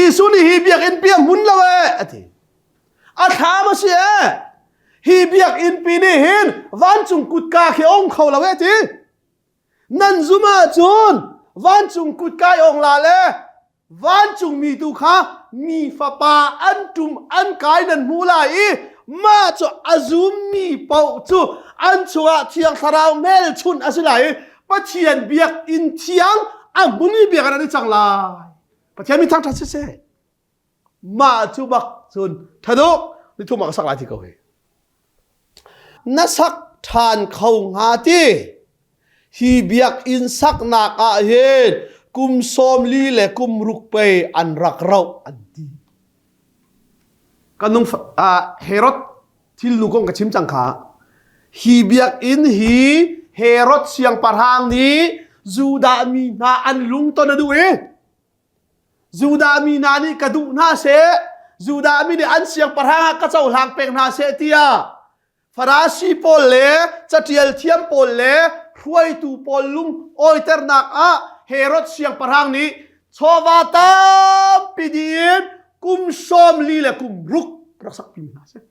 Jesuh nih hi biakinn pi a hmun lo ee a ti. A thlam a si ee. Hi biakinn pi nih hin vancung kutka khi a um kho lo ee ti. Nan zum ahcun vancung kutka i ong la le vancungmi tu kha mi fapa an ṭum an kai nan hmu lai i mah cu a zummi paoh cu an chungah Thiang Thlarau hmelchunh a si lai i Pathian biakinn thiang a hmun i biakinn an i cang lai. Pathian min thangṭhat siseh. Mah cu bak cun ṭhaduk nithum ah ka sak lai ti ko hi. Na sak ṭhan kho hnga ti. Hi biakinn saknak ah hin kum 40 le kum ruk pei an rak rauh an ti. Kan nung Herod thilnu kong ka chim cang kha. Hi biakinn hi Herod siangpahrang nih Judah mi hna an lungton a duh i Judah mi hna nih ka duh hna seh, Judah mi nih an siangpahrang ah ka cohlang peng hna seh tiah Farasi pawl le caṭial thiam pawl le hruaitu pawl lung awiternak ah Herod siangpahrang nih chawva tampi dih in kum 40 le kum ruk rak sakpi hna seh.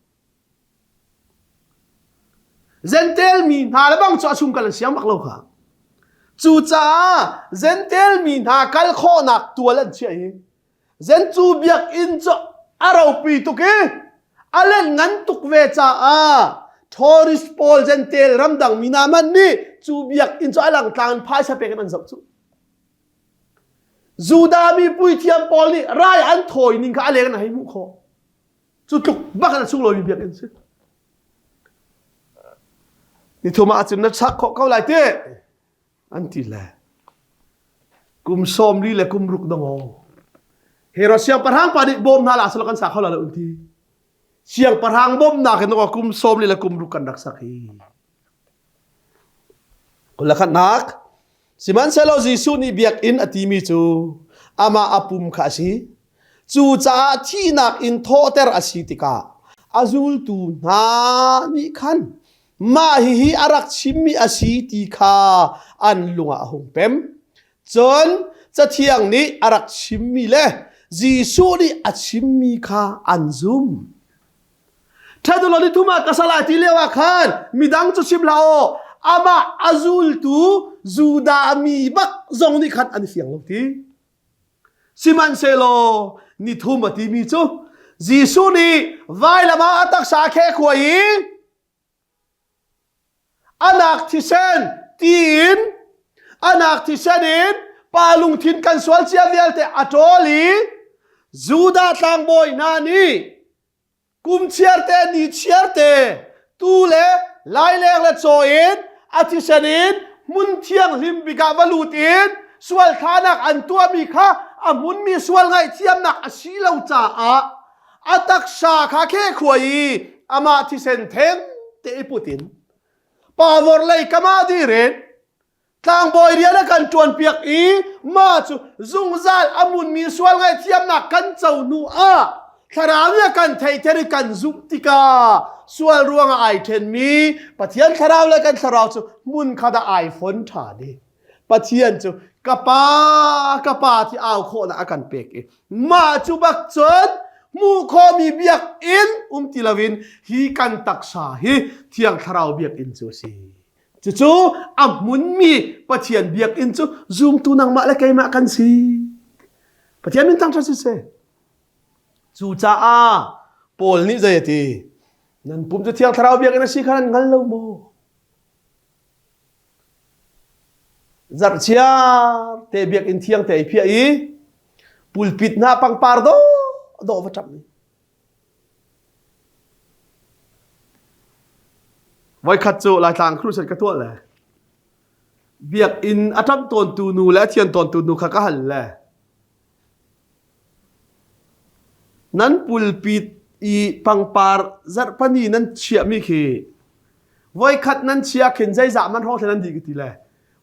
Jentail mi hna le bang cu a chung kal an siang bak lo kha. Cucaah Jentail mi hna kal khawhnak tual an chiah i Zen cu biakinn cu a ropi tuk i a len ngan tuk ve caah tourist pawl Jentail ramdang mi hna hmanh nih cu biakinn cu a langtlang in phaisa pek in an zoh cu. Judah mi puithiam pawl nih rai an thawi ning kha a leng in a hei hmuh khawh. Cu tluk bak in a sunglawi biakinn si. Nithum ah cun na chak khawh ko lai ti an ti le kum 40 le kum ruk dong aw. Herod siangpahrang pa nih bawm hna la sala kan sa kho la lo ti. Siangpahrang bawmnak in kum 40 le kum ruk kan rak sak hi. Kulakhatnak Sihmanhsehlaw Jesuh nih biakinn a timi cu amah a pum kha a si. Cucaah thihnak in thawhter a si tikah a zultu hna nih khan mah hihi a rak chimmi a si ti kha an lung ah a hung pem. Cun Cathiang nih a rak chimmi le Jesuh nih a chimmi kha an zumh. Ṭhadolo ni thum ah ka sal ai ti lio ah khan midang cu chim hlah aw amah a zultu Judah mi bak zong nih khan an fiang lo ti. Sihmanhsehlaw ni thum a timi cu Jesuh nih vailam ah a taksa a khekhuai i anak thisen tiin anak thisen in pa lungthin kan sual cia vialte a ṭawl i Judah tlangbawi hna nih Kum chiarte ni chiarte tu le laileng le caw in a thisen in hmun thianghlim bik ah va lut in sual thlanak an tuahmi kha a hmunmi sual ngaihthiamnak a si lo caah a taksa kha khekhuai i amah thisen theng te i put in pavor lei kam ah dir in Tlangbawi rian a kan ṭuanpiak i mah cu zungzal a munmi sual ngaihthiamnak kan co hnu ah thlarau nih a kan theihter i kan zumh tikah sual ruangah ai ṭhenmi Pathian thlarau le kan thlarau cu hmunkhat ah ai fon ṭhan i Pathian cu ka pa ka pa ti au khawhnak a kan pek i mah cu bak cun hmuh khawhmi biakinn um ti loin hi kan taksa hi Thiang Thlarau biakinn cu a si. Cucu a hmunmi Pathian biakinn cu zumtu nangmah le keimah kan si. Pathian min thangṭhat siseh. Cucaah Paul nih zei a ti? Nan pum cu Thiang Thlarau biakinn a si kha nan hngal lo maw? Zarhchiar te biakinn thiang te i phiah i pulpit hna pangpar dawh dawh va ṭamh. Voikhat cu Laitlang crusade ka tuah le biakinn a ṭamh tawntu nu le a thian tawntu nu kha ka hal le nan pulpit i pangpar zarhpani nan chiahmi khi voikhat nan chia khin zeizah man hrawng thlen nan dih ka ti le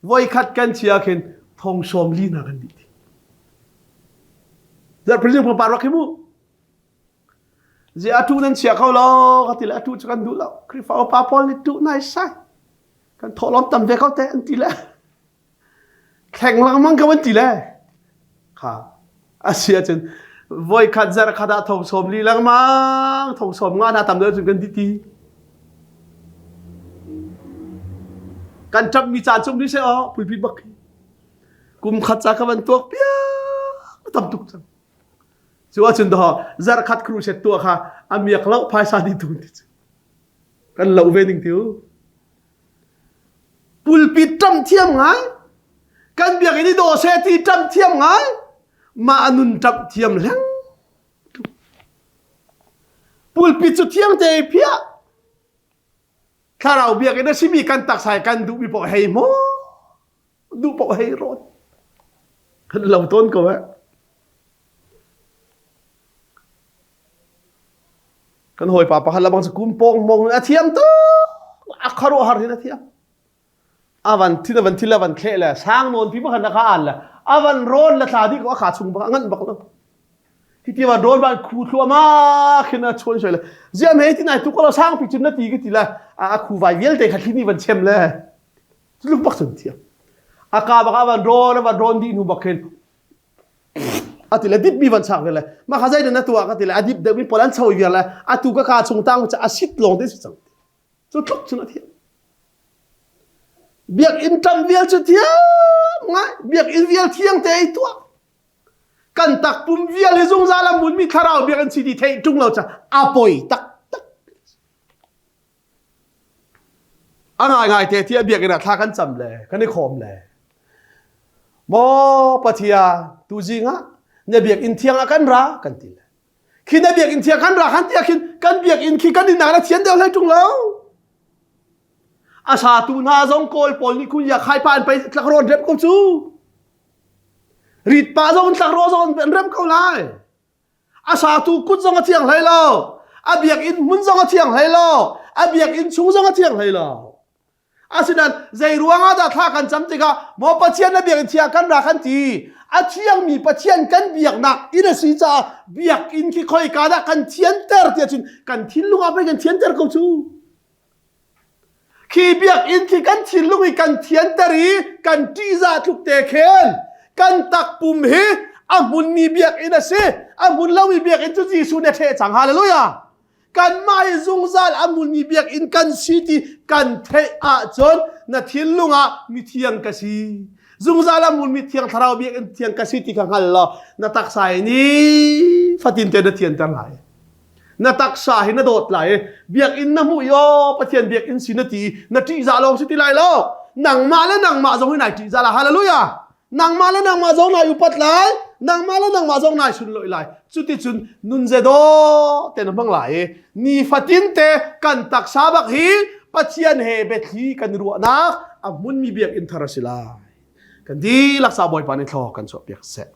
voikhat kan chia khin thong sawm li hna kan dih ti zarhpani pangpar rak hi mu Zi atu nan chia kho lo ka ti le atu cu kan duh lo. Khrihfa upa pawl nih tuh nai sai. Kan thawhlawm tam ve ko te an ti le. Thleng lengmang ko an ti le. Kha a si ahcun. Voi khat zarh khat ah thong sawm li lengmang, thong sawm nga hna tam deuh cun kan di ti. Kan ṭapmi caan cung ni seh aw, pulpit bak khi. Kum khat ca ka van tuak piak tam tuk cang. Cu ahcun daw zarh khat crusade tuah kha a miak lo phaisa di tung ti cu. Kan lo ve ning tiu. Pulpit ṭam thiam ngai. Kan biakinn i daw seh ti ṭam thiam ngai. Mah a nun ṭamh thiam hleng. Pulpit cu thiang te i phiah. Thlarau biakinn a simi kan taksa i kan duhmi paoh hei maw duh paoh hei rawn. Kan lo tawn ko eh. Kan hawipa pakhat lebang cu kum pawng mong a thiam tuk. A khuaruahhar hin a thiam. A van thin a van thil a van thleh le sang nawn pi pakhat na kha an le a van rawn le thla dih ko a kha chung bak a nganh bak lo. Hi ti van rawn van khu thluahmah khin a chuan soi le ziam he ti nai tu ko lo sang pi cun na ti ka ti le a khu vai vialte kha thli ni van chem le luk bak cun thiam. A ka bak a van rawn a van rawn dih hnu bak khin a ti le dip mi van chak ve le ma kha zei na tuah ka ti le a dip deuh mi pawl an choi viar le atu ka ka chung tang cha a sit lawng te si cang cu tluk cun a thiam biakinn tam vial cu thiam ngai biakinn vial thiang te i tuah kan takpum vial hi zungzal a mun mi thlarau biakinn si ti theih ṭung lo cha a poi tak tak A ngaingai te tiah biakinn ah thla kan cam le kan i khawm le maw Pathian tuzing ah na biakinn thiang ah kan ra kan ti le khi na biakinn thiang kan ra kan tiah khin kan biakinn khi kan innak na thian deuh hlei ṭung lo a satu hna zong kawl pawl nih kun ya khai pa an pei tlakrawn rep ko cu rit pa zong tlakrawh zong an rem ko lai A satu kut zong a thiang hlei lo. A biakinn hmun zong a thiang hlei lo. A biakinn chung zong a thiang hlei lo. Asinain zei ruangah dah thla kan cam tikah maw Pathian na biakinn thiang kan ra kan ti. A thiangmi Pathian kan biaknak inn a si caah biakinn khi khoika dah kan thianter tiah cun kan thinlung ah pei kan thianter ko cu. Khi biakinn khi kan thinlung i kan thianter i kan ṭihzah tluk te khin kan takpum hi a hmunmi biakinn a si. A hmun lomi biakinn cu Jesuh nih a ṭheh cang. Hallelujah! Kanmah hi zungzal a hmunmi biakinn kan si ti kan theih ahcun na thinlung ah mithiang ka si. Zungzal a hmunmi thiang thlarau biakinn thiang ka si ti kha hngal law na taksa hi ni fatin te na thianter lai. Na taksa hi na dawt lai i biakinn na hmuh i aw Pathian biakinn si na ti i na ṭihzah lawng si ti lai lo. Nangmah le nangmah zong hi nai ṭihzah lai. Hallelujah! Nangmah le nangmah zong nai upat lai. Nangmah le nangmah zong nai sunlawih lai. Cuticun nun zedaw te na hmang lai i nifatin te kan taksa bak hi Pathian he biathli kan i ruahnak a hmunmi biakinn thar a si lai. Kan dihlak sa Bawipa nih thlaw kan chuahpiak seh.